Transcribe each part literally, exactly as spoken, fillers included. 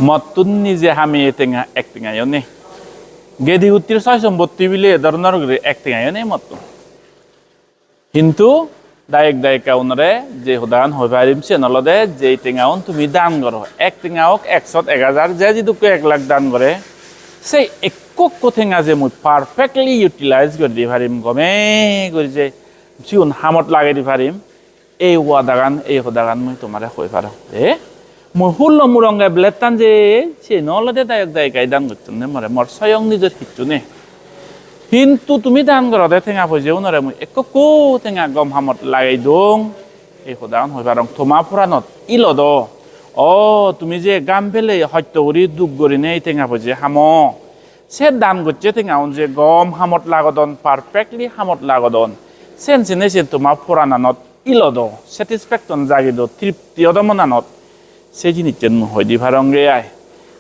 Mottun nije hamiye tenga ek tengayo nei. Gedi guttir soy sompotti bile e dhoronor guri ek tengayo nei mottun. Hintu dayok dayika unore je hodan hoi parim siyen olode, je tengaun tumi dan goro, ek tenga ok, ek sot, ek hajar, je jidukko ek lakh dan gore, sei ekko ekko tenga je mui perfectly utilize guri di parim, gome guri je sigun hamot lagei di parim, ei wadagan, ei hodagan mui tomare hoi parong. E? Mui hullo muronge belettan je, siyen olode dayok dayikai dan gottonde more, mor soyong nijor hissu nei. Hintu tumi dan gorode tenga poije unore mui ekko ekko tenga gom hamot lagei dong. Ei hodagan hoi parong, toma poranot ilodo. O, tumi je gam pele hosto guri duk gurinei tenga poije hamo. Se dan gocche tengaun je gom hamot lagodon, perfectly hamot lagodon. Sen sene sen toma porananot ilodo, satisfaction jagido, tripti odo monanot. Se jinissen mui hoi di parongge ai.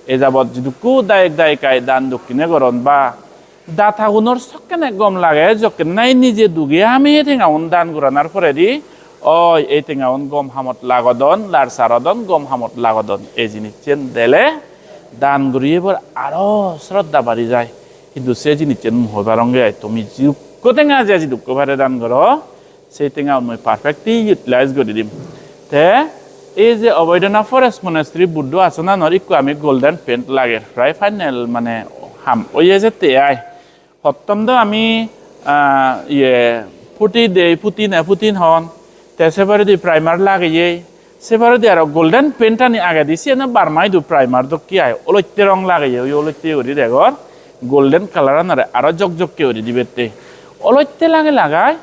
E jabot jidukku dayok dayikai dan dokkine goron ba datagunor sokkene gom lage, jokkene nahi nije duge hamiye tengaun dan goranar poredi, oi, ei tengaun gom hamot lagodon, lar sarodon, gom hamot lagodon. Ei jinissen dele dan guriye bor aro sroddha bari jai. Hintu se jinissen mui hoi parongge ai, tumi jidukko tenga je jidukko pare dan goro, sei tenga mui perfectly utilize guri dim. Te ei je Oboidana Forest Monastery Buddho Asonanor ikko ami golden paint lager, prai final mane ham oye jette ai. Pottom do ami, ah, iye, puti dei, puti ne, putin hon, te se poredi primer lageye, se poredi aro golden paint ani agedi, siyeno Burma idu primer dokke ai, olotte rong lageye, oi olotte guri degor, golden color anore aro jokjokke guri dibette. Olotte lage lagai,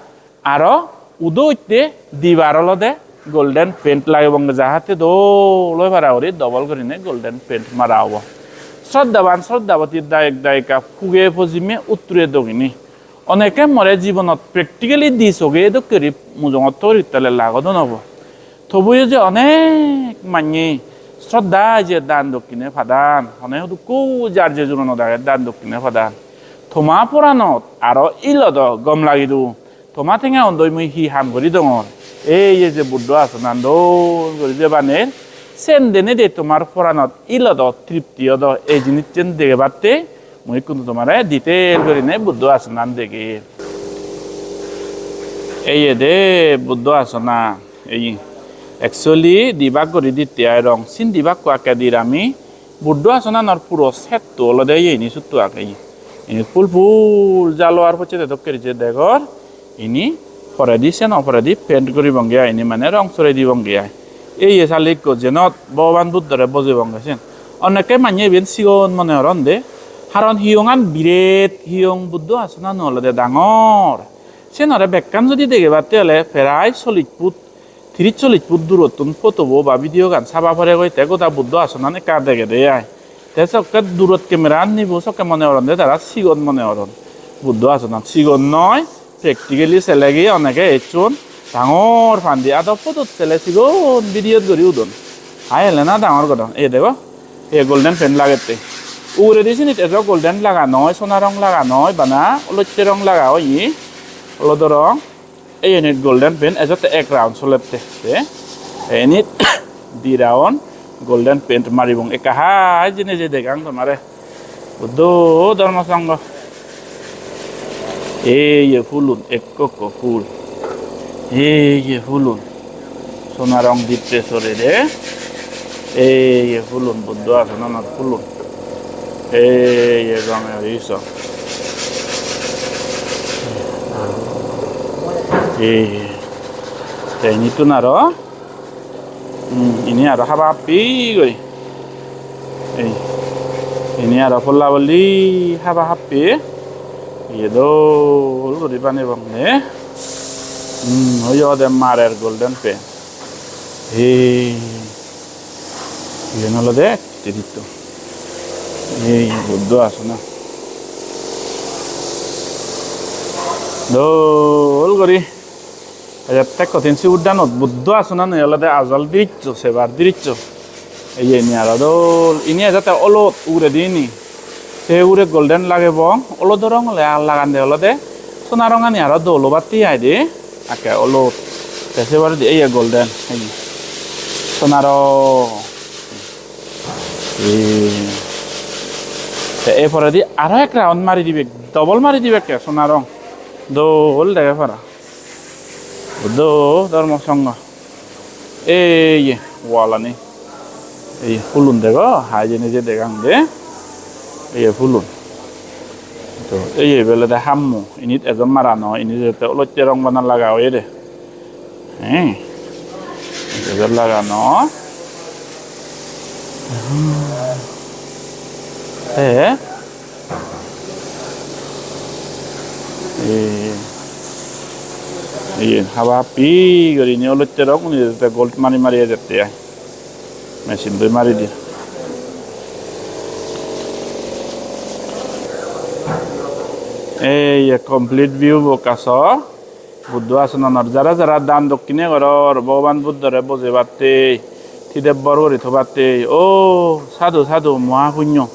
aro udo utte dibar olode golden paint lagebonge, jahate dol oi para guri double gurine golden paint mara obo. Sroddhaban, sroddhaboti, dayok dayika, puge pojime, utture dogine. Oneke more jibonot practically di soge dokke guri mujungotte guri tale lagodon obo. Tobuyo je onek manye sroddha je dan dokkine padan, hone hudukko jar je juronot age dan dokkine padan. Toma poranot aro ilodo, gom lagido. Toma tenga undoi mui hi ham guri dongor? Ei ye je Buddho asonan dol guri je baner, sen denedi tomar poranot ilodo, tripti odo, ei jinissen degebatte mui ikkunu tomare detail gurine Buddho asonan degem. Ei ye de Buddho asonan, ei actually dibak guri ditte ai rong, sin dibakko akke dir ami, Buddho asonanor puro setto olode iyeni sutto age iye. Ini phul phul jalo ar pocchede dokke guri je degor. Ini poredi seno poredi paint guribonge ai, ini mane rong sore dibonge ai. Ei ye sale ikko jenot Bhogoban Buddhore bojibonge siyen. Onekke manye iben sigon mone goron de. Haron hiyongan biret, hiyong Buddho asonano olode dangor. Siyenore bekkan judi degebatte ole prai chollish foot, tris chollish foot durottun photo bo ba video gan saba pore goi, te goda Buddho asonan ekka degede ai. Te sokke durot camera an nibo sokke mone goronde tara sigon mone goron. Buddho asonan sigon noi, practically selegi onege ecchon dangor pandi, ado photot sele sigon videot guri udon. Ai ele na dangor godon. Ei dego, ei golden paint lagette. Uguredi sinit ejo golden laga noi, sona rong laga noi, bana olotte rong laga oye, olodo rong. Ei unit golden paint ejotte ek round solette. Te, te init di round golden paint maribong. Ekka hai jine je degang tomare. Buddho Dharma Sangha. Ei ye phulun, ekko ekko phul. Ei ye phulun. Sona rong ditte sore de. Ei ye phulun, Buddho asonanor phulun. Ei ye rong, ei so. Ei ye. Te inittun aro, hmm, ini aro haba happi goi. Ei, ini aro polla polli haba happi. Iye dol guri banebonge. Hmm, oi ode marer golden paint. Ei, iyen olode teditto. Ei Buddho asona. Dol guri. Ejatte ekko tin sibuddanot Buddho asonani olode ajol dirisso, sebar dirisso. Iyeni aro dol. Ini ejatte olot uguredi ini. Se ugure golden lagebong. Olodo rong ole ar lagande olode sona rongani aro dol obatte ai de. Akke olot. Te se baredi eye golden. Eye. Sona rong. Ei. Te ei poredi aro ek round mari dibe, double mari dibe ekke sona rong. Dol dege para. Buddho Dhormo Sangha. Ei ye, wall ani. Ei ye, hulun dego, hai jeni je degang de. Ei ye, hulun. To, ei ye, bele de hammo. Init ejo mara no, init te olotte rong bana laga oye de. He. Ejo laga no. He. Ei, ei, haba happi gurinei olotte rong, uni te gold mari mari ejette ai. Machine doi mari di. Ei, complete view bo kaso. Buddho asonanot jara jara dan dokkine goror, Bhogoban Buddhore bojebatte, tide bor guri thobatte, o sadhu sadhu, moha punyo.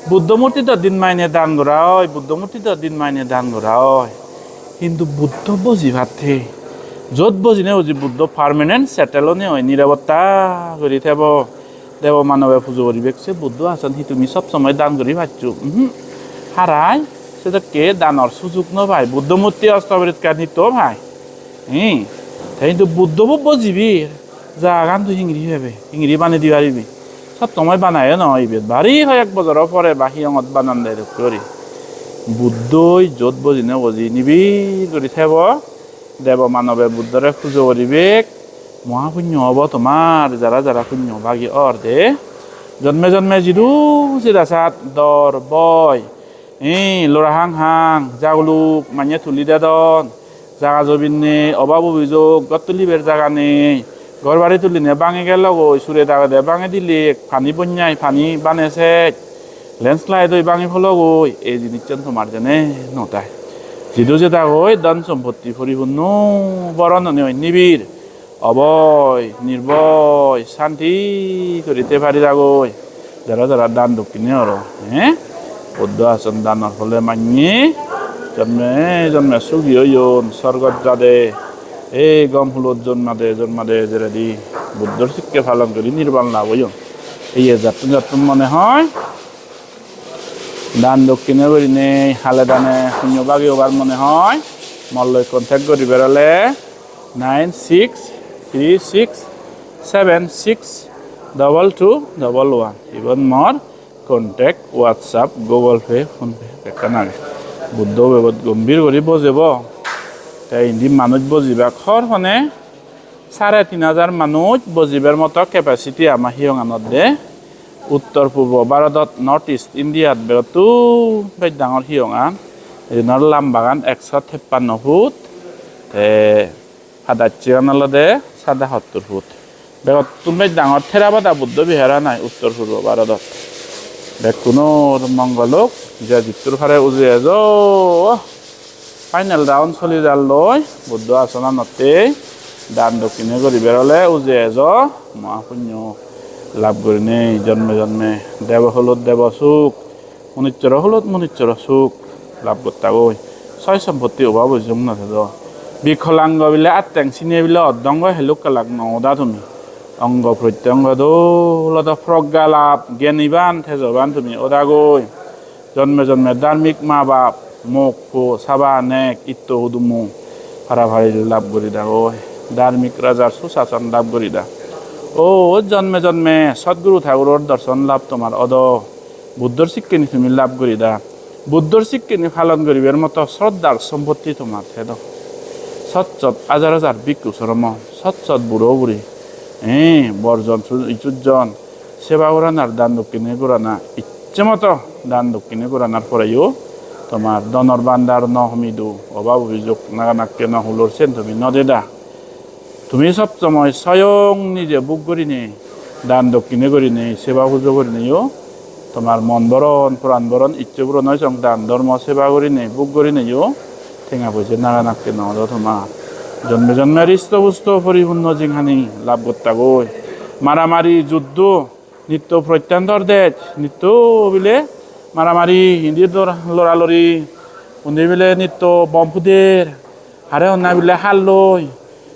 Buddho murti do din maine dan gora oi, Buddho murti do din maine dan gora oi. Hintu Buddho bojibatte, jot bojine uji Buddho permanent settle one oi, nirabotta guri thebo. Debo manobe pujo guribek se Buddho ason, hi tumi sob somoi dan guri paccho? Uhum. Harai, sedokke danor sujug no pai. Buddho murti osto poriskar nitto pai. Hi? Te hintu Buddho bo bojibi, jagagan tui hingiri pebe, hingiri banei di paribi. Sob somoi banayo no ibet. Bari hoyek bojoro pore ba hiyongot banande dokke guri. Buddhoi jot bojine boji nibir guri thebo. Debo manobe Buddhore pujo guribek, moha punyo obo tomar, jara jara punyo bagi or de. Jonme jonme jidu sida sat dor boi, hi, lora hang hang, jaguluk manye tuli dedon, jaga jobin nei, obab obijog, ghor tulibar jaga nei, ghor bari tulinei bangi gelogoi, sure dagede bangi dilek, pani bonyai, pani bane sej. Landslide oi bangi pologoi, ei jinissan tomar jene no tai. Jidu jedagoi dhon sompotti poripunno boron onei oi nibir, oboi, nirboi, santi guri te paridagoi. Jara jara dan dokkine oro, eh? Buddho ason danor phole manye jonme jonme sugi oyon, sorgot jade, ei gom hulot jonmade, jonmade jeredi Buddhor sikke palon guri nirban lab oyon. Ei jattun jattun mone hoi, dan dokkine gurinei hale dane punyo bagi obar mone hoi, molloi contact guribar ole nine six three six seven six double two double one. Ibot mor contact, WhatsApp, Google Pay, PhonePe ekkan age. Buddho bebot gombhir guri bojebo. Te indi manuj bojibak hor hone sare tin hajar manuj bojibar moto capacity ama hiyonganot de. Uttor purbo Bharodot, North East Indiat begottun bej dangor hiyongan. Iyenor lambagan ekso teppanno foot. Te hadacchegan olode sade hottur foot. Begottun bej dangor Theravada Buddho Vihar anai uttor purbo Bharodot. Bekkunor mongol ok, je jittur pare uje ejo. Final round soli jalloi, Buddho asonanotte dan dokkine guribar ole uje ejo, moha punyo lab gurinei jonme jonme debo hulot debo suk, munussoro hulot munussoro suk lab gottagoi. Soy sompotti obab oi jong no thedo. Bikolango bile atteng sine bile oddongo heluk kalak no oda tumi. Ongo prottongo dol odo, progga lab, gyaniban, tejoban tumi odagoi. Jonme jonme dharmik ma bap, mok po, saba nek, itto hudumo, para pari lab guri dagoi. Dharmik rajar susason lab guri da. O jonme jonme Sadguru Thaguror dorson lab tomar odo. Buddhor sikkeni tumi lab guri da. Buddhor sikkeni palon guribar moto sroddhar sompotti tomar thedo. Sot sot hajar hajar bhikkhu sromo, sot sot buro buri, eh, borjon su-, ijutjon, seba goranar, dan dokkine gorana, icche moto dan dokkine goranar poreyo tomar dhonor bhandar no homido, obab obijog naga nakke no hulor, sen tumi no deda. Tumi sob somoi soyong nije buk gurinei, dan dokkine gurinei, seba pujo gurineyo tomar mon boron, pran boron, icche puron oi song dan dhormo seba gurinei, buk gurineyo tenga poije naga nakke no odo tomar. Jonme jonme risto pusto poripunno jinghani lab gottagoi. Maramari, juddo, nitto prottantor dej, nitto bile maramari, indi dor-, loralori, undi bile nitto bom puder, hare honna bile halloi,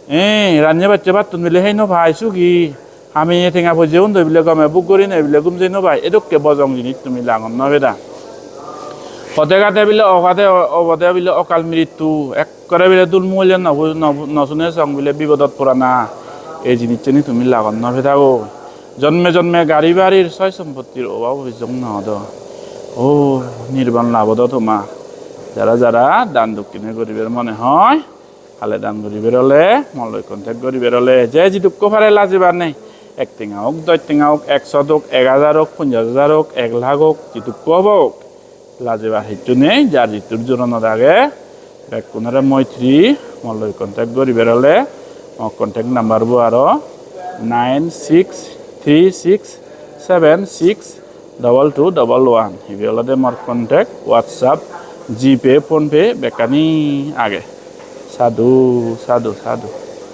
eh, rannye bacche battun bile hei no pai sugi, Ami tenga poije undo bile gome buk gurinei bile gum jei no pai, edokke bojong jinis tumi lagon no peda. Pode gade bile ogade o-, obode bile okal mrittu, ekkore bile dul mugullo no bu-, no bu-, no sune song bile bipodot porana. Ei jinisseni tumi lagon no peda go. Jonme jonme gari barir soy sompottir obab obijog no odo. O nirban lab odo toma. Jara jara dan dokkine guribar mone hoi, hale dan guribar ole, molloi contact guribar ole, je jidukko pare lajibar nei. Ek tenga ok, dos tenga ok, ekso ok, ek hajar ok, ponjash hajar ok, ek lakh ok, jidukko obo ok. Lajibar hissu nei, jar jittur joronot age, bekkunore moitri, molloi contact guribar ole, mo contact number bo aro nine six three six seven six double two double one. Ibe olode mor contact, WhatsApp, GPay, PhonePe bekkani age. Sadhu, sadhu, sadhu.